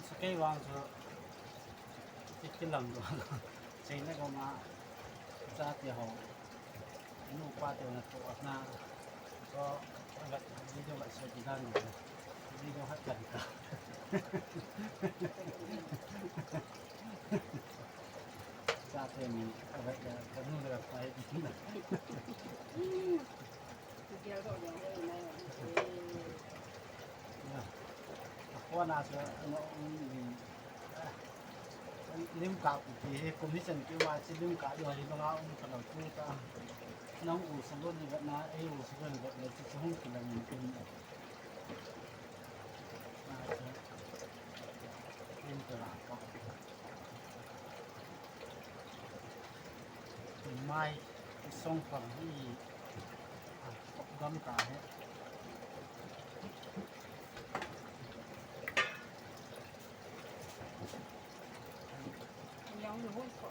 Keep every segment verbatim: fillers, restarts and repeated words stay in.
Sa kei vang chu, ti kilang do. China ko ma, chate ho. Nupa te na to na. So, video la so di dan. Video hat kan ka. Chate ni, a vet ya, kanu la pa. Kona chu, ano, um, lim kap ti hi, kum hi chan ki ma chi lim kap lo hi banga um ka lo tu ta. Nang u sa lo ni vet na, ei u sa lo ni vet na, chi chu hung ki lang ni kin. Na chu, lim ka la ka. Mai, song pang hi, a, gam ta he. Yang ni hoi ko.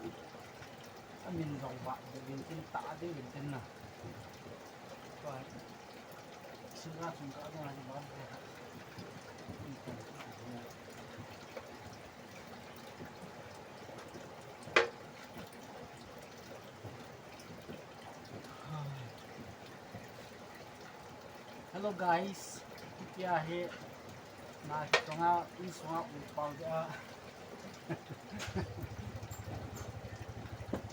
A min jong ba, de bin tin ta, de bin tin na. Ko, sing ka, sing ka, ko, ni ba, de ha. Hello guys, tia hi na sunga, in sunga u pau dia.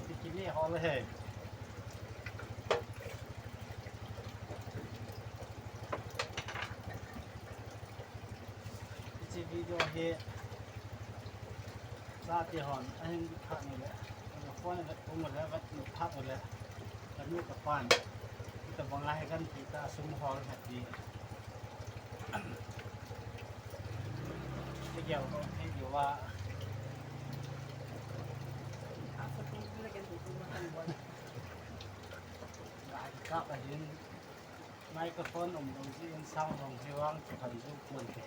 Bikini hol he. Hiche video hi chate hon ahin phat u le, phone a vet pum u le, vet phat u le, kanu kapan, hitabang a hi kan ti ta, sum hol khat ti. Kigel ko thei diu va. Gari kap ahin, microphone um lou jeh in sound hong hi vang chu kan ju pon te.